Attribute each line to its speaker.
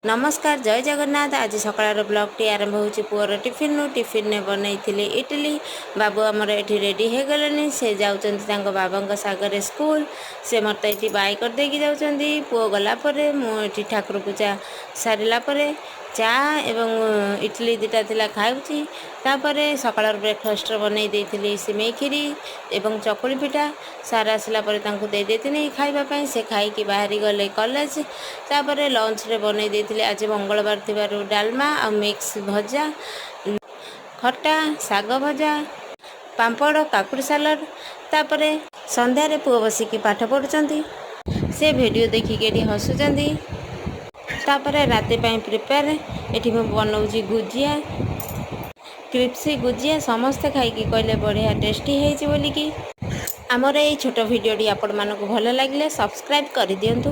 Speaker 1: ନମସ୍କାର, ଜୟ ଜଗନ୍ନାଥ। ଆଜି ସକାଳର ବ୍ଲଗ୍ଟି ଆରମ୍ଭ ହେଉଛି ପୁଅର ଟିଫିନ୍ରୁ। ଟିଫିନ୍ରେ ବନେଇଥିଲି ଇଟିଲି। ବାବୁ ଆମର ଏଠି ରେଡ଼ି ହେଇଗଲେଣି। ସେ ଯାଉଛନ୍ତି ତାଙ୍କ ବାବାଙ୍କ ସାଙ୍ଗରେ ସ୍କୁଲ। ସେ ମୋତେ ଏଠି ବାଇ କରିଦେଇକି ଯାଉଛନ୍ତି। ପୁଅ ଗଲା ପରେ ମୁଁ ଏଠି ଠାକୁର ପୂଜା ସାରିଲା ପରେ ଚା ଏବଂ ଇଟିଲି ଦୁଇଟା ଥିଲା ଖାଉଛି। ତାପରେ ସକାଳର ବ୍ରେକଫାଷ୍ଟରେ ବନେଇ ଦେଇଥିଲି ସିମେଇ କ୍ଷୀରି ଏବଂ ଚକୁଳି ପିଠା। ସାର୍ ଆସିଲା ପରେ ତାଙ୍କୁ ଦେଇ ଦେଇଥିଲି ଖାଇବା ପାଇଁ। ସେ ଖାଇକି ବାହାରି ଗଲେ କଲେଜ। ତାପରେ ଲଞ୍ଚରେ ବନେଇ ଦେଇଥିଲି, ଆଜି ମଙ୍ଗଳବାର ଥିବାରୁ, ଡାଲମା ଆଉ ମିକ୍ସ ଭଜା, ଖଟା, ଶାଗ ଭଜା, ପାମ୍ପଡ଼, କାକୁଡ଼ି ସାଲାଡ଼। ତାପରେ ସନ୍ଧ୍ୟାରେ ପୁଅ ବସିକି ପାଠ ପଢ଼ୁଛନ୍ତି। ସେ ଭିଡ଼ିଓ ଦେଖିକି ଏଠି ହସୁଛନ୍ତି। ତାପରେ ରାତି ପାଇଁ ପ୍ରିପେୟାର। ଏଠି ମୁଁ ବନଉଛି ଗୁଜିଆ, କ୍ରିପ୍ସି ଗୁଜିଆ। ସମସ୍ତେ ଖାଇକି କହିଲେ ବଢ଼ିଆ ଟେଷ୍ଟି ହେଇଛି ବୋଲିକି। ଆମର ଏଇ ଛୋଟ ଭିଡ଼ିଓଟି ଆପଣମାନଙ୍କୁ ଭଲ ଲାଗିଲେ ସବସ୍କ୍ରାଇବ୍ କରିଦିଅନ୍ତୁ।